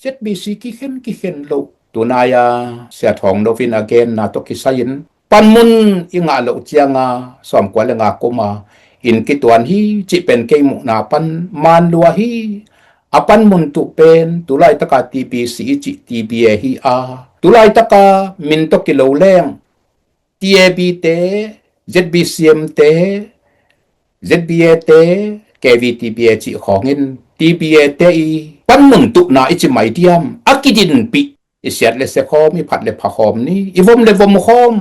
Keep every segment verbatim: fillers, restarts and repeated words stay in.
Z B C kikhen kikhen loh. Tunai-a Sia Thawng No in a genna tawh kisai-in panmun i ngah loh cianga sawmkua le nga kuma inn kituan hi cih pen kei muhna pan man lua hi. A panmun tuh pen tulaitaka T B C i cih T B A hi a, tulaitaka min tawh kilo leng T A B te, Z B C M te, Z B A te, K V T B A cih khawngin T B A te i panmun tuhna i ci mai diam, a kidinpih, i siat le sia khawm, i phat le pha khawm ni, i vom le vom khawm,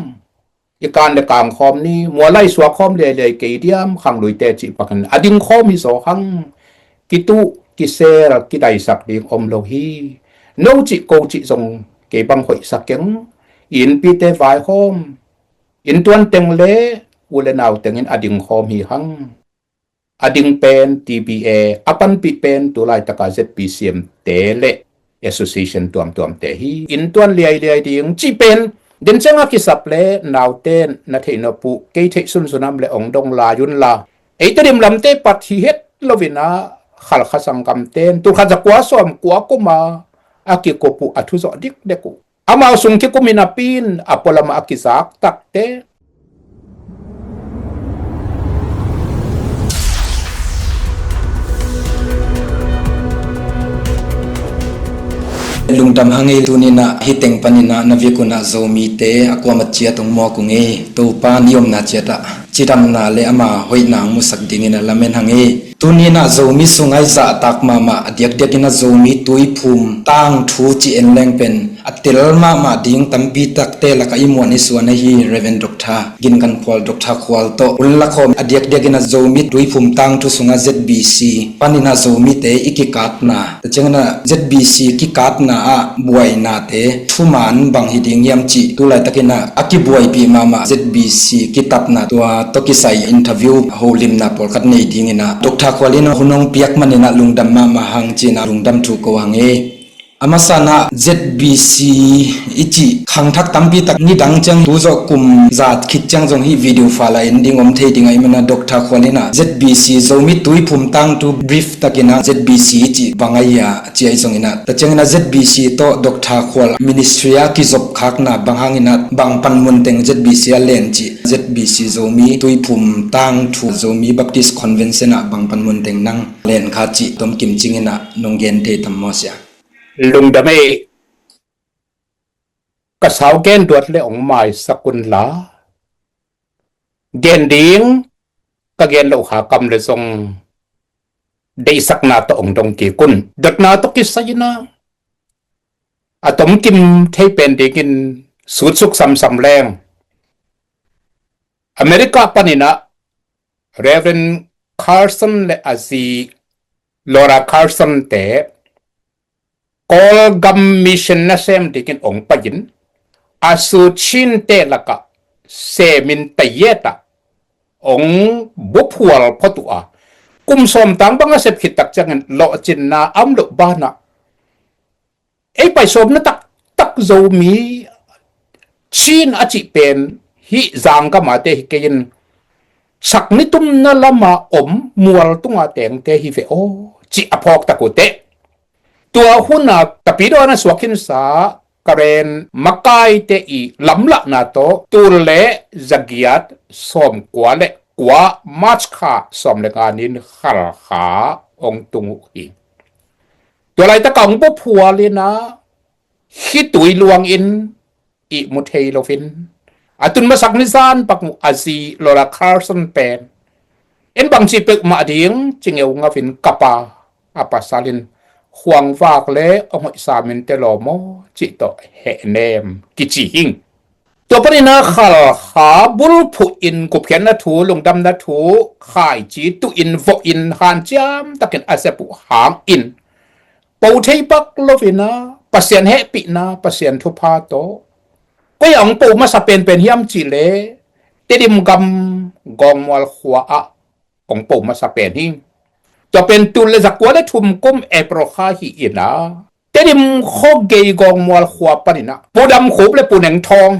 i kan le kang khawm ni, mual lai suak khawm liailiai kei diam, khangluite cih pakin a ding khawm hi zaw hang. Kituh, kisel, kidaisak ding om lo hi. No cih ko cih zong kei bang hoihsak keng. I innpite vai khawm, inntuan teng le u le nau tengin a ding khawm hi hang. A ding pen T B A, a panpih pen tulaitaka Z B C M te le association tuamtuamte hi. Inntuan liailiai ding cih pen den cianga kisap le naute na theih nop uh, kei theih sunsun am le ong dong lai un la. Ei Tedim lamte pat hi het loin a, Khalkha sanggamten tulkhat zakua sawmkua kuma a kikup uh, a thuzawh dikdek uh, amau sung kikumin a pin a pualamah a kizak takte. Lungdam hang ei, tuninah hih teng paninah na vik unah Zomite a kuamah ciat hong mawk ung ei. Topa ni omna ciatah cidamna le ama hoihna hong musak dingin a lamen hang ei. Tuninah Zomi sungah i zahtak mahmah a diakdiakin a Zomi tuiphum tangthu ci en leng pen a tel mahmah ding tampi takte lakah i muan i suan ahi Reverend Doctor Gin Kan Khual, Doctor Khual tawh ullakhawm a diakdiakin a Zomi tuiphum tangthu sungah Z B C paninah Zomite i kikatna, tua cianginah Z B C kikatna ah buainate thuman bang hi ding hiam cih tulaitakinah a kibuaipih mahmah Z B C kitapna tua tawh kisai interview holimna pawlkhat nei dinginah Doctor Khual in hun hong piak maninah lungdam mahmah hang cinah lungdam thu ko hang ei. A masanah Z B C i cih khangthak tampi tak nidang ciang tu zawh kum zat khit ciang zong hih video fala en ding om thei dingah i manah Doctor Khual inah Z B C Zomi tuiphum tangthu brief takinah Z B C i cih bang ahi a ci ahi zonginah, tua cianginah Z B C tawh Doctor Khual ministry a kizopkhakna bang hanginah bang panmun teng Z B C a len cih, Z B C Zomi tuiphum tangthu Zomi Baptist Convention ah bang panmun teng nang len kha cih tomkim cinginah nong gen thei tam maw sia? Lungdam ei. Ka sau gen duat le ong maisak unla, gen ding ka gen loh kha kam le zong deihsakna tawh ong dong kik un. Dotna tawh kisai inah a tomkim thei pen dingin sutsuk samsam leng, America paninah Reverend Carson le a zi Laura Carson te Kawlgam mission nasem dingin ong pai-in a sutsinte lakah semin tayetah ong buphual phot uh a, kum sawmtang bang a sep khit tak ciangin lawhcinna a om loh banah ei pai sawmna taktak Zomi Chin a cih pen hih zanggamate hi kei in, sak nitumna lama om mual tunga tengte hi ve aw cih a phawk tak uh teh. Tua huna ka pidawn a suak khinsa Karen makaite i lamlahna tawh tul le zagiat sawmkua le kua March kha sawm le nga nin Khalkha ong tung uh hi. Tua laitaka ong buphual inah khitui luangin ihmu thei loin a tun masak nizan bang uh a zi Laura Carson pen en bangci peuhmah ding ci ngeu ngauin kapa a pasal in khuangvak le ong hoihsa minte lawm aw cih tawh hehnem kici hing. Tua paninah Khalkha bulphuh in gupkhiatna thu, lungdamna thu khaici tuhin vawhin hanciam takin a sep uh hangin po thei pak loinah Pasian hehpihna, Pasian thupha tawh koi a ong po masa penpen hiam cihleh Tedim gam Gawngmual khua ah ong po masa pen hi. Tua pen tul le zakua le thum kum April kha hi inah Tedim khuagei Gawngmual khua paninah Pu Dam Khup le Pu Neng Thawng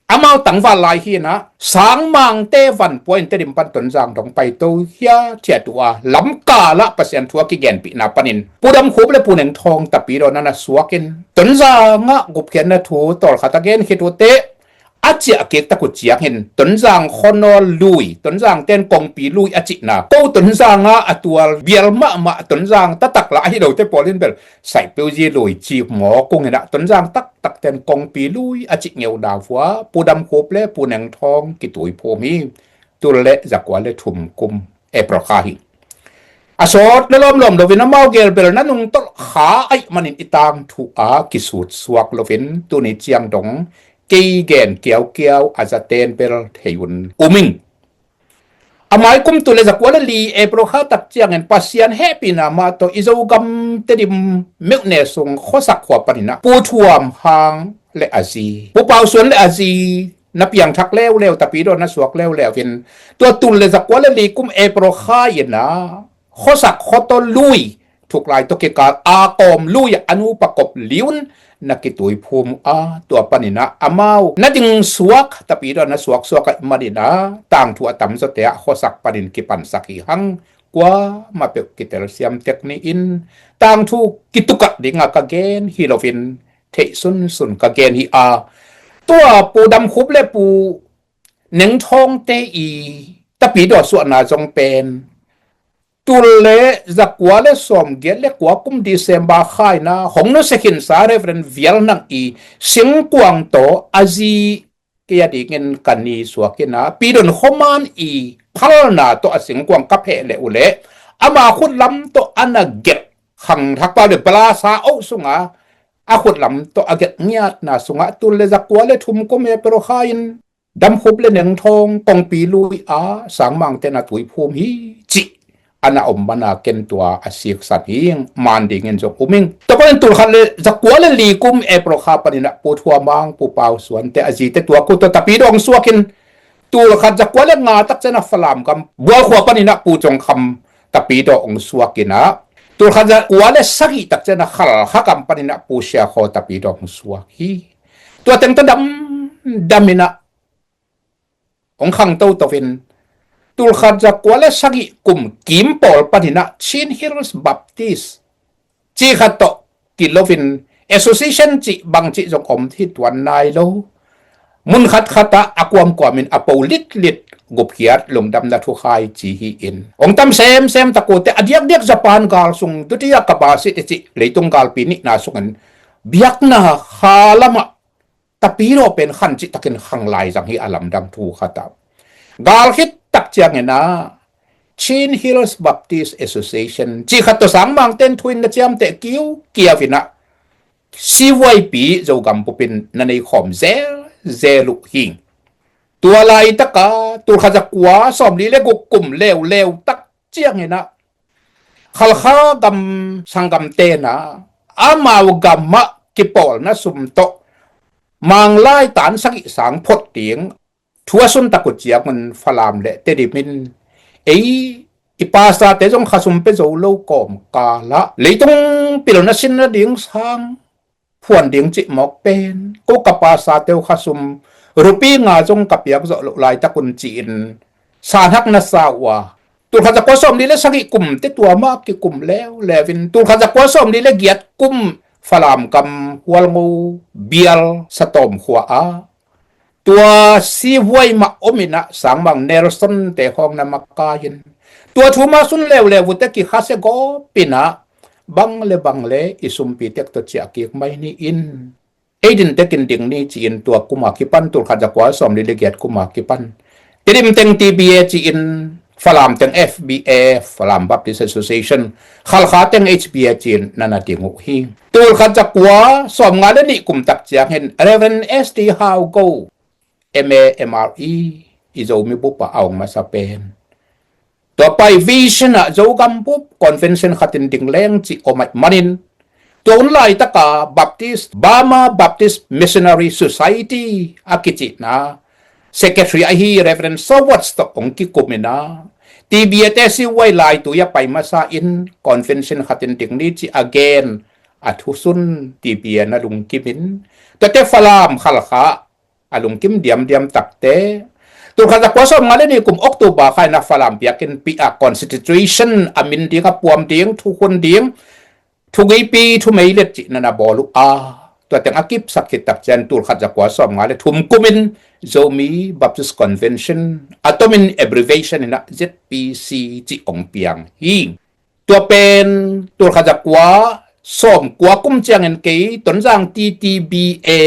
Amau tangval lai hi inah, Sangmangte vanpuai in Tedim pan Tonzang dong paito hia thiat uh a, lamkal ah Pasian thu a kigenpihna panin Pu Dam Khup le Pu Neng Thawng Tapidaw na na suak in, Tonzang ah gupkhiatna thu tawlkhat a gen khit uh teh, a ciah kik tak uh ciangin Tonzang khuanawl lui, Tonzang ten kongpi lui a cihna, ko Tonzang ah a tual bial mahmah Tonzang taktak lah ahi lote pawl in bel Saipeuzi lui ci mawk ung inah, Tonzang taktak ten kongpi lui a cih ngeu davua Pu Dam Khup le Pu Neng Thawng kituiphum hi. Tul le zakua le thum kum April kha hi. A sawt le lawmlawm loin amau gelbelna nungtolh kha ahih manin i tangthu a kisutsuak loin tuni ciang dong kei gen kiaukiau a zaten bel thei un um ing. A mai kum tul le zakua le li April kha tak ciangin Pasian hehpihna mah tawh i Zogam Tedim meuhne sung Khuasak khua paninah Pu Thuam Hang le a zi, Pu Pau Suan le a zi na piangthak leuleu, Tapidaw na suak leuleu in, tua tul le zakua le li kum April kha inah Khuasak khuataw lui thuklai tawh kikal a kawm lui ah a nupa kop liun na kituiphum uh a, tua paninah amau na dingsuak, Tapidaw na suaksuak ahih maninah tangthu a tamzawte ah Khuasak panin kipansak hi hang, kuamah peuh kitelsiam tek ni in, tangthu kitukah dingah ka gen hi loin theih sunsun ka gen hi a, tua Pu Dam Khup le Pu Neng Thawngte i Tapidaw suahna zong pen tul le zakua le sawmgiat le kua kum December kha inah hong nusia khinsa Reverend Vial Nang i singkuang tawh a zi kei a dingin ka ni suak inah Pidon Khoman i phalna tawh a singkuang ka pheh leh uh leh ama khutlam tawh a na gelh khangthakpa le balasa oh sunga a khutlam tawh a gelh ngiatna sungah tul le zakua le thum kum April kha in Dam Khup le Neng Thawng kongpi lui a Sangmangte na tuiphum hi cih a na om mana ken tua a siksan hi ing, man dingin zong um ing. Tua panin tul khat le zakua le li kum April kha paninah Pu Thuam Hang, Pu Pau Suante a zite tua ku tawh Tapidaw suak in, tul khat zakua le nga tak ciangah Falam gam Bual khua paninah Pu Cawng Kham Tapidaw hong suak inah, tul khat zakua le sagih tak ciangah Khalkha gam paninah Pu Sia Khaw Tapidaw hong suak hi. Tua teng tawh damdam inah hong khang toto in, tul khat zakua le sagih kum kim pawl paninah Chin Hills Baptist cih khat tawh kilo in, association cih bang cih zong om hi tuan nai lo. Mun khatkhat ah a kuamkuamin a po litlit gupkhiat lungdamna thukhai ci hi in, hong tam semsem tak uh teh a diakdiak Japan gal sung dutia ka basit i cih leitung galpi nihna sungin biakna kha lamah Tapidaw pen khan cihtakin khang lai zang hi a lamdang thu khat ah. Gal khit tak ciangin ah Chin Hills Baptist Association cih khat tawh Sangmangten thu in na ciamteh kiukiau inah C Y P Zogam bupin na nei khawm zelzel uh hi. Tua laitaka tul khat zakua sawmli le guk kum leuleu tak ciangin ah Khalkha gam sanggamte na amau gamah kipawlna sum tawh Manglai tan sagih sang phot ding thu a suntak uh ciangun Falam le Tedim in ei i pastorte zong khasum pia zo lo kawmkal ah leitung pilna sinna ding sang phuan ding cih mawk pen ko ka pastorte uh khasum rupi nga zong ka piak zawh loh laitak un ci-in sanhak na sa uh a, tul khat zakua sawmli le sagih kum te tua mah kikum leuleu in tul khat zakua sawmli le giat kum Falam gam Hualngo bial Satawm khua a tua sihuai mah om inah Sangmang Nelson te khawng na makai in tua thu mah sun leuleu uh te kikhasia gawp inah bang le bang le i sumpi tek tawh ciah kik mai ni in ei din tekin ding ni ci-in tua kuma kipan tul khat zakua sawmli le giat kuma kipan Tedim teng T B A ci-in Falam teng F B A, Falam Baptist Association, Khalkha teng H B A ci-in na na ding uh hi. Tul khat zakua sawmnga le nih kum tak ciangin Reverend S T Hau Go M A M R E i Zomi bupa a hong masa pen tua pai vision ah Zogam bup convention khatin ding leng ci om ahih manin tua hun laitaka Baptist, Burma Baptist Missionary Society a kicihna secretary ahi Reverend Sawat tawh hong kikum inah T B A te sihuai laitui a pai masa in convention khatin ding ni ci a gen a thusun T B A na lungkimin tuate Falam Khalkha a lungkim diamdiam takte. Tulkhat zakua sawmnga le nih kum October kha in a Falam biakinn pih a constitution a min ding a puam ding, thukhun ding, thugeipi thumeilet cih na na bawl uh a, tua teng a kipsak khit tak ciang tulkhat zakua sawmnga le thum kum in Zomi Baptist Convention, a tomin abbreviation in a Z B C cih ong piang hi. Tua pen tulkhat zakua sawmkua kum ciangin kei Tonzang T T B A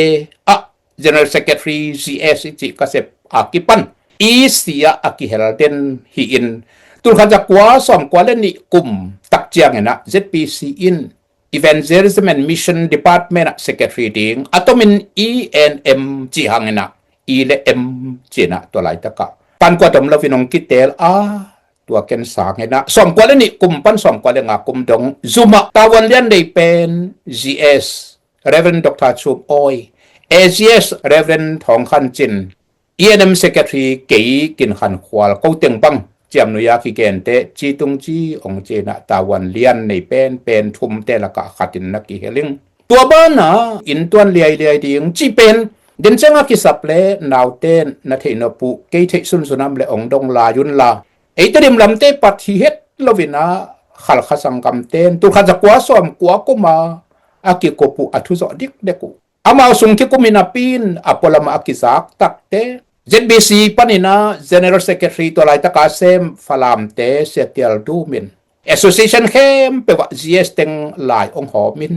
ah General Secretary, G S i cih ka sep a kipan E C ah a kihel den hi-in, tulkhat zakua sawmkua le nih kum tak ciangin ah Z B C in Evangelism and Mission Department ah Secretary ding, a tomin E and M cih hangin ah, E le M cih in ah tua laitak ah pankua dom loin ong kitel a, tua ken sangin ah sawmkua le nih kum pan sawmkua le nga kum dong Zomi ah tavuan lian nei pen G S Reverend Doctor Chum Awi, A G S Reverend Thawng Khan Cin, E and M Secretary kei Gin Khan Khual, ko teng bang ciamnuih a kigente Ci Tung Ci ong ci in ah tavuan lian nei pen pen thumte lakah khat in na kihel ing. Tua banah inntuan liailiai ding cih pen den ciang a kisap le naute na theih nop uh, kei theih sunsun am le ong dong lai un la, ei Tedim lamte pat hi het loin ah Khalkha sanggamte in tulkhat zakua sawmkua kum a a kikup uh a thuzawh dikdek uh, amau sung kikum in a pin a pualam ah a kizak takte, Z B C panin ah General Secretary tua laitak a sem Falamte Sia Tial Dum in association khempeuh ah G S teng lai ong hawm in,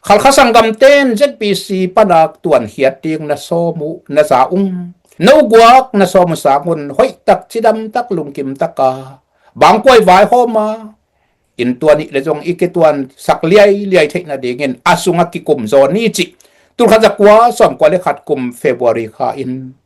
Khalkha sanggamte in Z B C pan a tuankhiat ding na sawm uh na za ung, no guak na sawm uh sangun hoih tak, cidam tak, lungkim tak a bangkuai vaihawm a, inntuan ih le zong i kituansak liailiai theih nadingin a sungah kikum zaw ni cih tulkhat zakua sawmkua le khat kum February kha in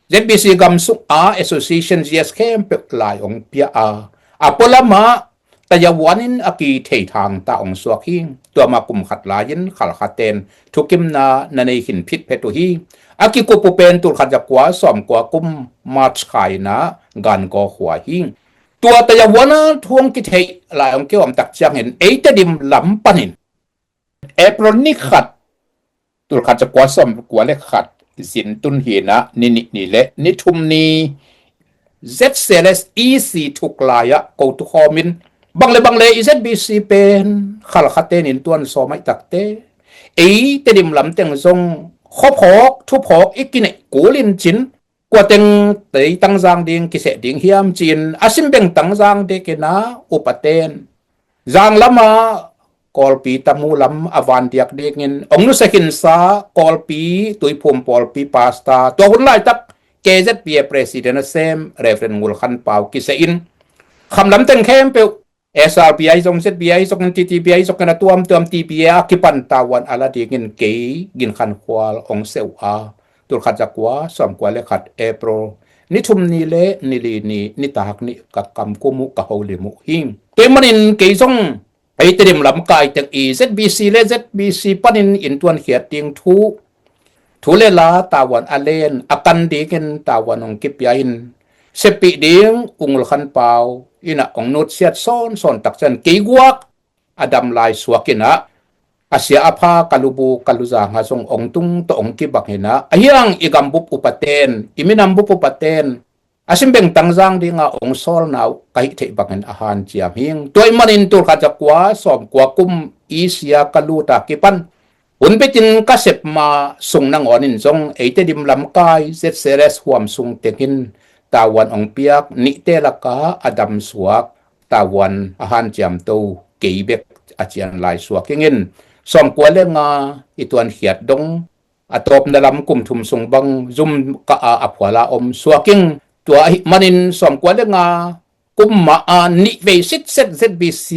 Z B C gam sung a association G S khempeuh lai ong pia a, a pualam ah tayavuan in a kithei thangta ong suak hi. Tua mah kum khat lai-in Khalkha ten thukimna na nei khin phitphet uh hi. A kikup uh pen tulkhat zakua sawmkua kum March kha in ah Gangaw khua hi. Tua tayavuan a thu ong kitheih lai ong kiom tak ciangin ei Tedim lam panin April ni khat, tulkhat zakua sawmkua le khat, zin tun hi in ah ni nih ni le ni thum ni Z C L S E C thuk lai ah ko tukhawm in, bang le bang le i Z B C pen Khalkha ten inntuan sawm ahih takte, ei Tedim lam teng zong khuaphawk thuphawk i kineih kul in cin, kua teng tei tangzang ding kiseh ding hiam ci-in a simbeng tangzang dek in ah upaten zang lam ah Kawlpi tamu lam a vandiak dingin ong nusia khinsa Kawlpi Tuiphum pawlpi pastor, tua hun laitak K Z P A president a sem Reverend Ngul Khan Pau kiseh in, kham lam teng khempeuh S R B I zong Z B I zong T T B I zong in a tuamtuam T B A a kipan tavuan a la dingin kei Gin Khan Khual ong seh uh a, tulkhat zakua sawmkua le khat April ni thum ni le ni li ni nitak ni ka kamkum uh ka holim uh hi. Tua ahih manin kei zong ei Tedim lamkai teng i Z B C le Z B C panin inntuan khiat ding thu, thu le la tavuan a len a kan dingin tavuan ong kipia in, seppih ding U Ngul Khan Pau in ah ong nutsiat sawnsawn tak ciang kei guak a dam lai suak in ah, a sia a pha ka lubu ka luzang ah zong ong tung tawh ong kibang in ah, ahi hang i gambup upaten, i minam bup upaten a simbeng tangzang ding a ong sawlna uh ka hih theih bangin a hanciam hi. Tua ahih manin tulkhat zakua sawmkua kum i sia ka lut a kipan hun bitin ka sep ma sung nangawn in zong ei Tedim lamkai Z C L S huam sung teng in tavuan ong piak nihte laka a dam suak tavuan a hanciamto kei bek a cian lai suak ing in, sawmkua le nga i tuankhiat dong a tawpna lam kum thum sung bang zum kah a a phual a om suak ing. Tua ahih manin sawmkua le nga kum mah a nih vei sitset Z B C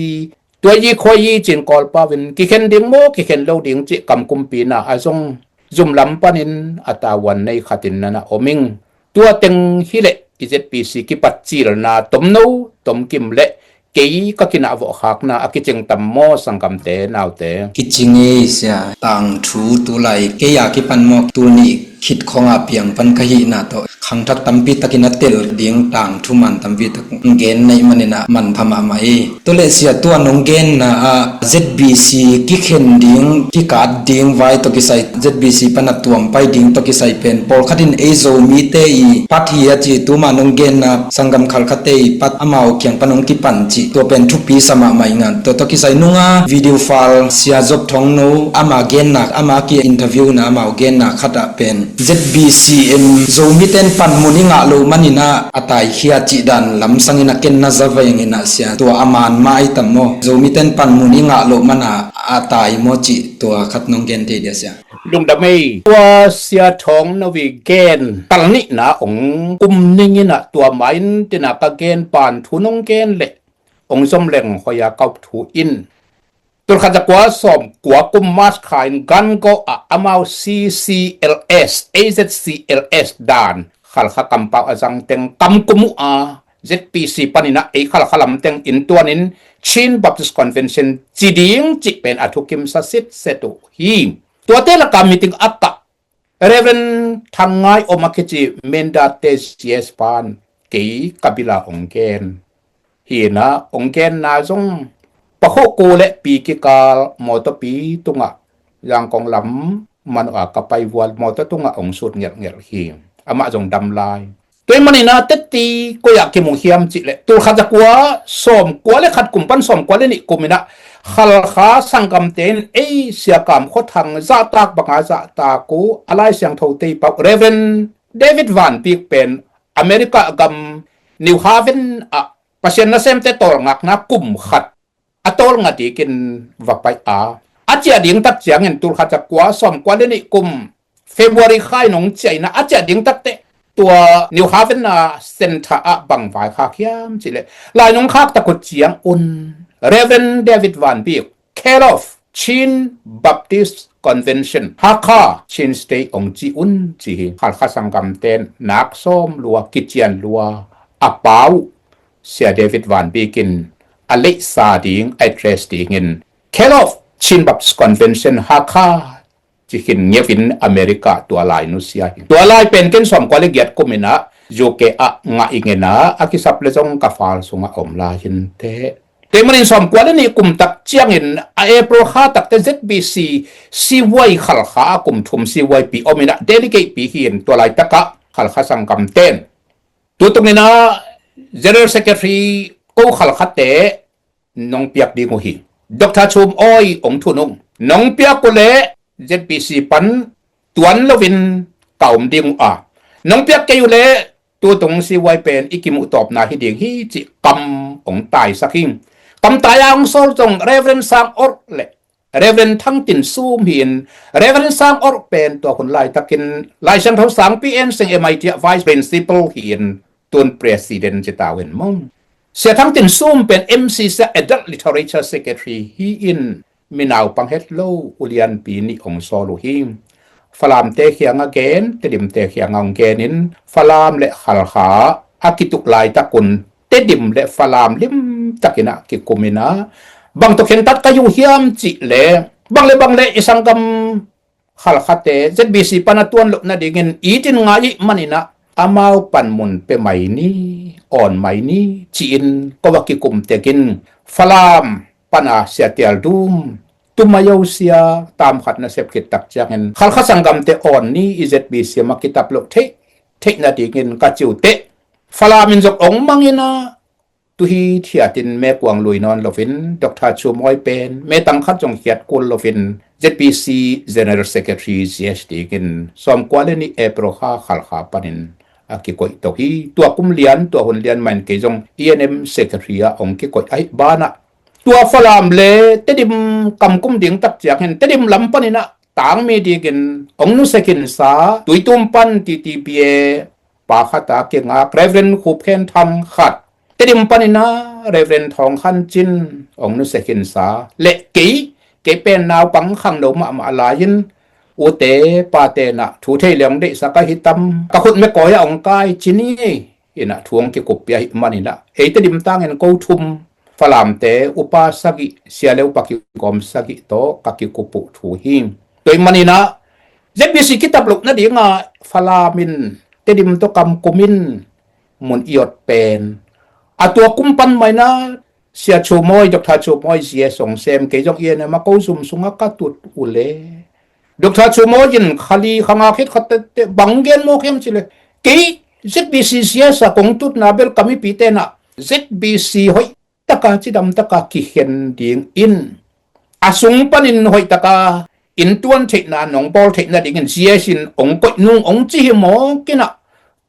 tua yi khua yi cin Kawlpau in kikhen ding maw kikhen lo ding cih kamkumpina a zong zum lam panin a tavuan nei khat in na na om ing. Tua teng hileh i Z B C kipat cilna tomno tomkim le kei ka kinah vawh khakna a kicing tam maw sanggamte naute? Kicing ei sia, tangthu tulai kei a kipan maw tul nih khit khongah piang pan ka hihna tawh khangthak tampi takin a tel ding tangthu man tampi tak gen neih maninah manpha mahmah hi. Tua le sia, tua nong genna ah Z B C kikhen ding, kikat ding vai tawh kisai, Z B C pan a tuam pai ding tawh kisai pen pawlkhat in ei Zomite i pat hi a ci, tuma nong genna sanggam khalkhate i pat amau kiang pan hong kipan cih tua pen thupi sa mahmah i ngan. Tua tawh kisai nunga video file sia Zop Thawng No ama genna, ama ki interview na amau genna khatah pen Z B C in Zomite in panmun i ngah loh maninah a taikhia cih dan lamsangin a ken na za veng inah sia, tua a man mah ai tam maw? Zomite in panmun i ngah loh mana a tai maw cih tua khat nong gen thei dia sia? Lungdam ei. Tua sia Thawng No i gen kal nihna ong kum ning inah tua main tina ka gen pan thu nong gen leh ong zom leng hoih a ka up thu in, tulkhat zakua sawmkua kum March kha in Gangaw ah amau C C L S, A Z C L S dan Khalkha kampau a zang teng kam kum uh a, Z B C paninah ei Khalkha lam teng inntuanin Chin Baptist Convention ci ding cih pen a thukimsa sitset uh hi. Tuate laka meeting a kah Reverend Thang Ngai Om a kici Mendate C S pan kei ka bila ong gen. Hinah ong genna zong pakhuhku le pi kikal mawtawpi tungah Zangkong lam man uh a ka pai vual mawtaw tungah ong sut ngelhngelh hi. Amah zong dam lai. Tua i maninah teti koi ah kimu hiam cih leh tulkhat zakua sawmkua le khat kum pan sawmkua le nih kum inah Khalkha sanggamte in ei Sia Kam Khua Thang zahtak banga zahtak uh a Lai Siangtho tei pau Reverend David Van Bik pen America gam New Haven ah Pasian nasemte tawlngakna kum khat a tawlnga dikin va pai a, a ciah ding tak ciangin tulkhat zakua sawmkua le nih kum February kha in hong ciah inah a ciah ding takteh tua New Haven a center ah bang vaikhak hiam cih leh lai nong khak tak uh ciangun Reverend David Van Bik, Kellogg, Chin Baptist Convention, Hakha, Chin State ong ci un ci hi. Khalkha sanggamte in nak sawm lua, kician lua a pau Sia David Van Bik in a leihsa ding, a address dingin Kellogg, Chin Baptist Convention, Hakha ci khin ngeuin America tua lai nusia hi. Tua lai pen ken sawmkua le giat kum inah U K ah ngah i ngen a, a kisap le zong ka file sungah om lai hi inteh. Tua i manin sawmkua le nih kum tak ciangin a April kha takteh Z B C C Y Khalkha a kum thum C Y P om inah delegate pi hi in tua laitakah Khalkha sanggamte in tutung inah General Secretary ko Khalkhate nong piak ding uh hi. Doctor Chum Awi ong thunung nong piak uh leh Z B C pan tuan loin ka om ding uh a, nong piak kei uh leh tutung C Y pen i kimuh tawpna hi ding hi cih kam ong taisak hi. Kam tai a ong sawl zong Reverend Sang Ork le Reverend Thang Tin Sum hi in, Reverend Sang Ork pen tua hun laitakin Lai Siangtho Sangpi En Seng M I T ah Vice Principal hi in, tun President ci tau in maw. Sia Thang Tin Sum pen M C C ah Adult Literature Secretary hi in, mi naupang het lo ulianpi nih ong sawl uh hi. Falamte khiang a gen, Tedimte khiang a ong gen in, Falam le Khalkha a kituk laitak un Tedim le Falam limtakin ah kikum inah bang tawh khentat ka hi uh hiam cih leh bang le bang le i sanggam Khalkhate Z B C pan a tuan loh nadingin itin ngai ih maninah amau panmun pia mai ni, awn mai ni ci-in ko a kikum tekin Falam pana Sia Tial Dum, Tumayo Sia, tam khat na sep khit tak ciangin Khalkha sanggamte awn ni, i Z B C mah kitap loh theih theih nadingin ka ci uh teh Falam in zong ong mang inah tuhi thiatin mekuang lui nawn loin Doctor Chum Awi pen metang khat zong khiat kul loin Z B C General Secretary Z S dingin sawmkua le nih April kha Khalkha panin a kikoih to hi. Tua kum lian, tua hun lian mahin kei zong E N M Secretary ah ong kikoih ahi banah tua Falam le Tedim kam kum ding tak ciangin Tedim lam paninah tangmi dingin ong nusiakinsa Tuitum pan T T B A pa khat a kingak Reverend Khup Khen Thang khat, Tedim paninah Reverend Thawng Khan Cin ong nusiakinsa le kei, kei pen naupang khangno mahmah lai-in ute pate nah thu thei le ong deihsak ahi tam, ka khut mekawi ah ong kai ci ni. Inah thu ong kikuppih ahi maninah eite dimtangin ko thum Falamte upa sagih, sia le upa kigawm sagih tawh ka kikup uh thu hi. Tua ih maninah Z B C kitap loh nadinga Falam in, Tedim tawh Kamkum in mun i ot pen, a tua kum pan maina Sia Chu Mawi, Doctor Chu Mawi Z S hong sem, kei zong E N M a ko zum sunga ka tut uh le, Doctor Chu Mawi in kha li kha nga khit khat teh bang gen mawk hiam cih leh, kei Z B C Z S a kong tutna bel ka mipite in ah Z B C hoih taka cidam taka kikhen dingin, a sung panin hoih taka inntuan theihna nong bawl theih nadingin Z S in hong koih nung hong ci hi mawk in ah,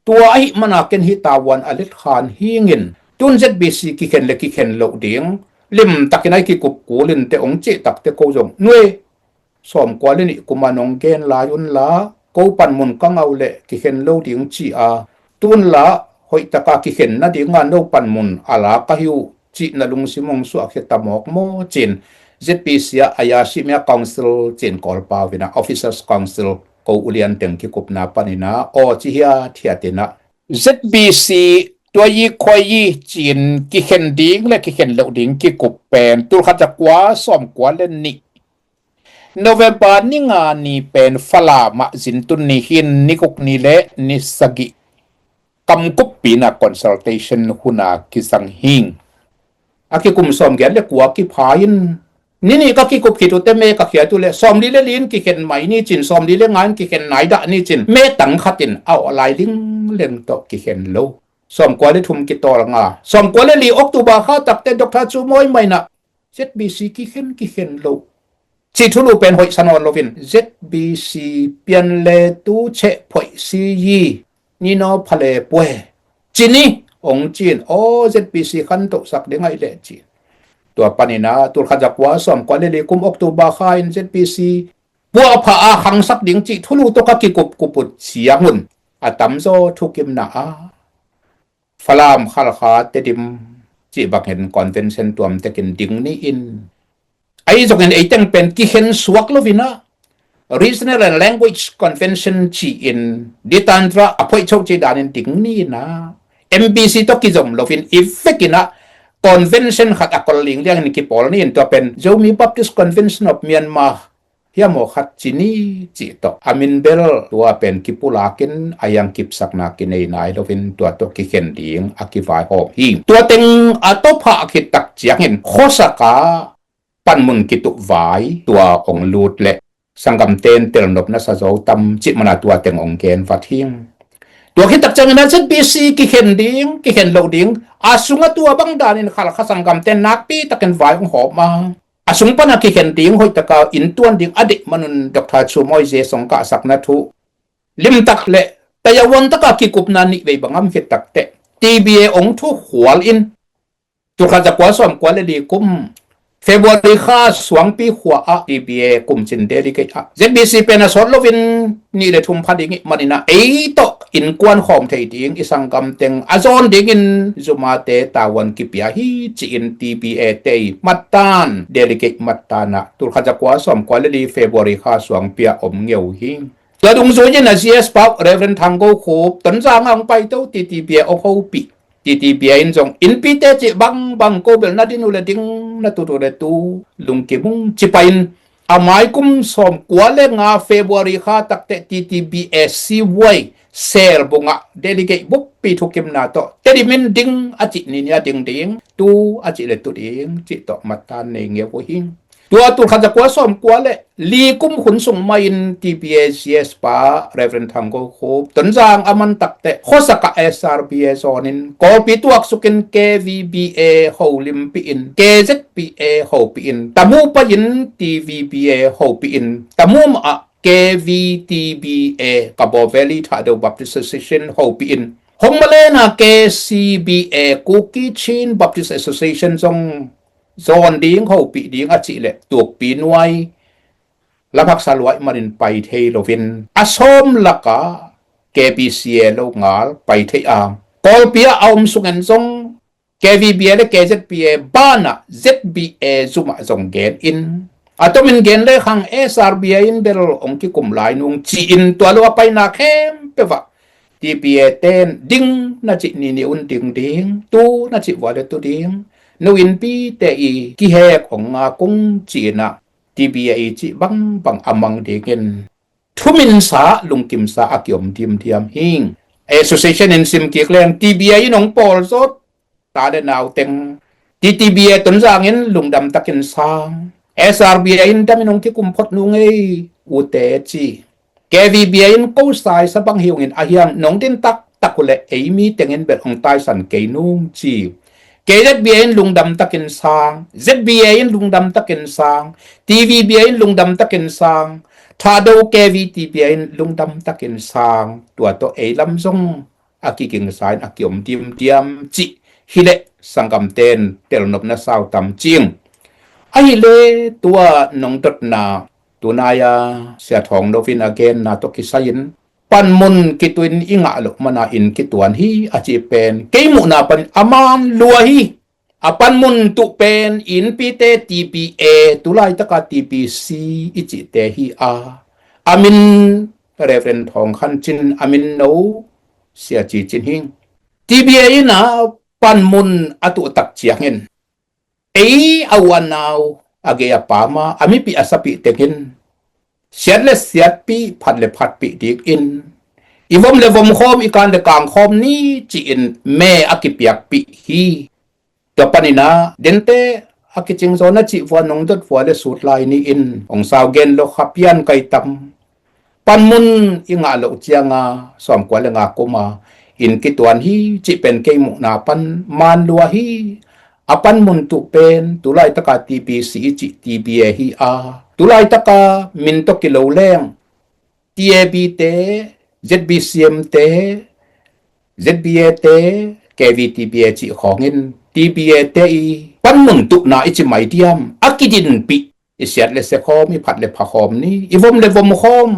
tua ahih mana ken hih tavuan a let khan hingin, tun Z B C kikhen le kikhen loh ding limtakin a i kikup kul in teh hong cih tak teh ko zong nuai, sawmkua le nih kuma nong gen lai un la, ko panmun ka ngah uh leh kikhen lo ding ci a, tun la hoih taka kikhen nadinga no panmun a la ka hi uh cihna lungsim hong suahkhia ta mawk maw ci-in, Z B C ah a ya simia council ci-in Kawlpau in ah officers council ko ulian teng kikupna panin ah aw ci hiathiat in ah, Z B C tua i khoi i ci-in kikhen ding le kikhen loh ding kikup pen tulkhat zakua sawmkua le nih November ni nga ni pen Falam ah zintun ni hi-in, ni guk ni le ni sagih Kamkuppi in ah consultation hun a kizang hi. A kikum sawmgiat le kua kipha in, ni nih ka kikup khit uh teh me ka khiat uh leh sawmli le li in kikhen mai ni ci-in, sawmli le nga in kikhen nai dah ni ci-in, me tang khat in a awh lai lingleng tawh kikhen lo. Sawmkua le thum kitawl nga, sawmkua le li October kha tak teh Doctor Chu Mawi mah in ah Z B C kikhen kikhen lo cih thulu pen hoihsa nawn loin, Z B C pian le tu cheh phoih si yi, ni naw pha le pue ci ni, hong ci-in, aw Z B C khantohsak ding ahih leh ci. Tua panin ah tulkhat zakua sawmkua le li kum October kha in Z B C puahpha a khangsak ding cih thulu tawh ka kikup kup uh ciangun, a tamzaw thukimna a Falam, Khalkha, Tedim cih bangin convention tuamtekin ding ni-in, ahi zongin eiteng pen kikhen suak loin ah Regional and Language Convention ci-in, Ditandra a phoih choh cih danin ding ni-in ah, M B C tawh kizom loin i vekin ah convention khat a kol lingliangin kipawl ni-in, tua pen Zomi Baptist Convention of Myanmar hiam aw khat ci ni cih tawh a min bel tua pen kipulakin a hiang kipsakna kinei nai loin tua tawh kikhen ding a kivaihawm hi. Tua teng a tawpah khit tak ciangin khuasak a panmun kituh vai tua hong lut leh sanggamten telnopna sa zo tam cih mana tua teng hong gen vat hi. Tua khit tak ciangin a Z B C kikhen ding kikhen loh ding a sungah tua bang danin Khalkha sanggamten nakpi takin vai hong hawm a, a sung pana kikhen ding hoih taka inntuan ding a deih manun Doctor Chu Mawi Z S hong kahsakna thu limtak le tayawan taka kikupna nih vei bang om khit tak teh T B A hong thukhual in, tulkhat zakua sawmkua le li kum February kha suangpi khua ah T B A kumcin delegate ah Z B C pen a sawt loin nih le thum pha ding ih manin ah ei tawh innkuan khawm thei ding i sanggam teng a zawn dingin zumate tavuan kipia hi ci-in T B A te ih mattan, delegate mattan ah tulkhat zakua sawmkua le li February kha suangpi ah om ngeu hi. Tua dungzui in a Z S pa uh Reverend Thang Go Khup Tonzang ah hong paito, T T B A hong hopih. T T B A in zong innpite cih bangbang ko bel na din uh le ding, na tut uh le tu, lungkim ung ci pah in, a mai kum sawmkua le nga February kha tak teh T T B A C Y Selbu ah delegate buppi thukimna tawh Tedim in ding a cih ni-in a ding ding, tu a cih le tu ding cih tawh mattan nei ngeu uh hi. Tua tulkhat zakua sawmkua le li kum hun sung mah in T B A Z S pa Reverend Thang Go Khup Tonzang a man tak teh khuasak ah S R B A zawn in Kawlpi tuaksuk in K V B A holimpih in, K Z B A hopih in, Tamu pai in T V B A hopih in, Tamu mah ah K V T B A, Kabaw Valley Thado Baptist Association hopih in, hong malena K C B A, Kuki Chin Baptist Association zong zawn ding, hopih ding a cih leh tukpi nuai lamhaksa luai manin pai thei loin a sawm lakah K B C A lo ngal pai thei a, Kawlpi ah a om sungin zong K V B A le K Z B A banah Z B A zumah zong gen in, a tomin gen le khang S R B A in bel hong kikum lai nung ci-in tua lo a paina khempeuh ah T B A ten ding na cih ni-in un ding ding, tu na cih vua le tu ding, nu innpite ih kihek hong ngak ung ci-in ah T B A ih cih bangbang a mang dingin thuminsa, lungkimsa a kiom dimdiam hi. Association in simkik leng T B A in hong pawl zawt ta le nau teng, T T B A Tonzangin lungdam takin sang, S R B A in damin hong kikum phot nung ei ute ci. K V B A in ko saisa bang hi ungin ahiang nong din taktak uh le ei mi tengin bel hong taisan kei nung ci. K Z B A in lungdam takin sang, Z B A in lungdam takin sang, T V B A in lungdam takin sang, Thado K V T B A in lungdam takin sang, tua tawh ei lam zong a kigingsa in a kiom dimdiam cih hileh sanggamten telnopna sau tam cing. Ahileh tua nong dotna tunai-a Sia Thawng Lo in a genna tawh kisai-in panmun kituin i ngah loh mana inn kituan hi a cih pen kei muhna panin a man lua hi. A panmun tuh pen innpite T B A, tulaitaka T B C i cihte hi a, a min Reverend Thawng Khan Cin, a min no Sia Ci Cin hi. T B A in a panmun a tuh tak ciangin ei a u a nau, a gei a pam a, a mipih a sapih tengin siat le siatpih, phat le phatpih dikin i vom le vom khawm, i kan le kang khawm ni ci-in me a kipiakpih hi. Tua panin a dente a kicing zaw na cih vua nong dot vua le sut lai ni-in hong sau gen lo kha pian kai tam. Panmun i ngah loh cianga sawmkua le nga kuma inn kituan hi cih pen kei muhna pan man lua hi. A panmun tuh pen tulaitaka T B C i cih T B A hi a, tulaitaka min tawh kilo leng T A B te, Z B C M te, Z B A te, K V T B A cih khawngin T B A te i panmun tuhna i ci mai diam, a kidinpih, i siat le sia khawm, i phat le pha khawm ni, i vom le vom khawm,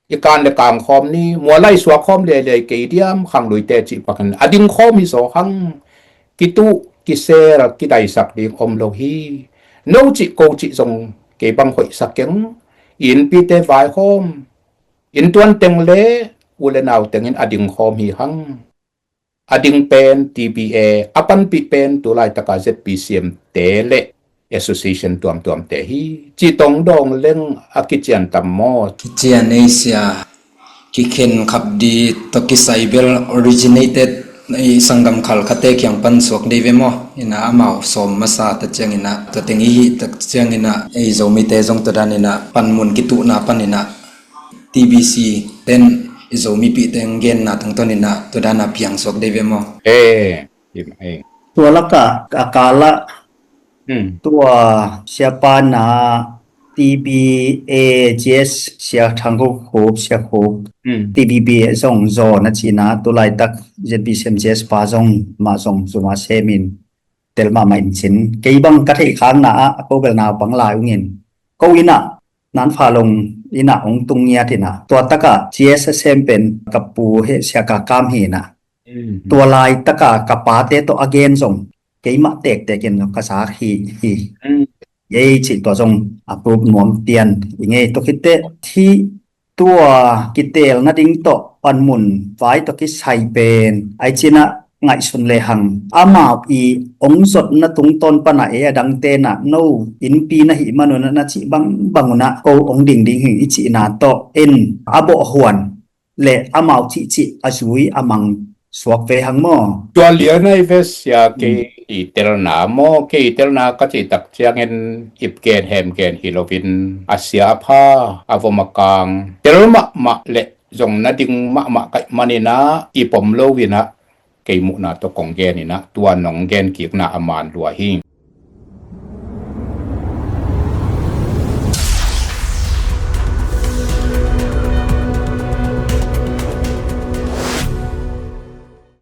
i kan le kang khawm ni, mual lai suak khawm liailiai kei diam, khangluite cih pakin a ding khawm hi zaw hang. Kituh, kisel, kidaisak ding om lo hi. No cih ko cih zong kei bang hoihsak keng. I innpite vai khawm, inntuan teng le u le nau tengin a ding khawm hi hang. A ding pen T B A, a panpih pen tulaitaka Z B C M te le association tuamtuamte hi. Cih tawh dawng leng a kician tam maw? Kician ei sia. Kikhen khap di tawh kisai bel originated i sanggam khal khate kiang pan suak dei ve maw? Ina amau sawm masa ta ciang ina, tua teng i hih tak ciang ina, ei Zomite zong tua dan ina panmun kituhna pan ina T B C ten i Zomipih teng genna tangtawn ina tua dan a piang suak dei ve maw? Eh, im, eh. Tua laka a kala, hmm, tua siapa na T B A G S Sia Thang Khup, Sia Khup, hmm, T B B A zong zaw na cina, tulaitak Z B C M G S pa zong ma zong zuma semin tel mahmah in cin. Kei bang ka theih khakna ah a ko bel naupang lai ungin ko ina nan fa long ina ong tung ngiat ina, tua taka G S a sem pen ka pu he Sia Ka Kam hi ina. Hmm. Tua laitaka ka pate tawh a gen zong keimah tektek in ka sa hi hi. Hmm. Ei cih tua zong a proof nuam pian i ngei. Tua khitteh hi. Tua kitelna ding tawh panmun vai tawh kisai pen ai cina ngaihsun lehang amau i ong zotna tungtawn pana ei a dangte na no innpi na hih manuna na cih bangbang una ko ong dingding hi i cihna tawh en a bawhhuan le amau cihcih a zui a mang suak ve hang maw? Tua lian ai ve sia. Hmm. Kei i telna maw, kei i telna ka cih tak ciangin ip gen hem gen hi loin a sia a pha, a vom a kang tel mahmah le zong na ding mahmah kaih manina i pom lo ina kei muhna tawh kong gen ina tua nong gen kikna a man lua hi.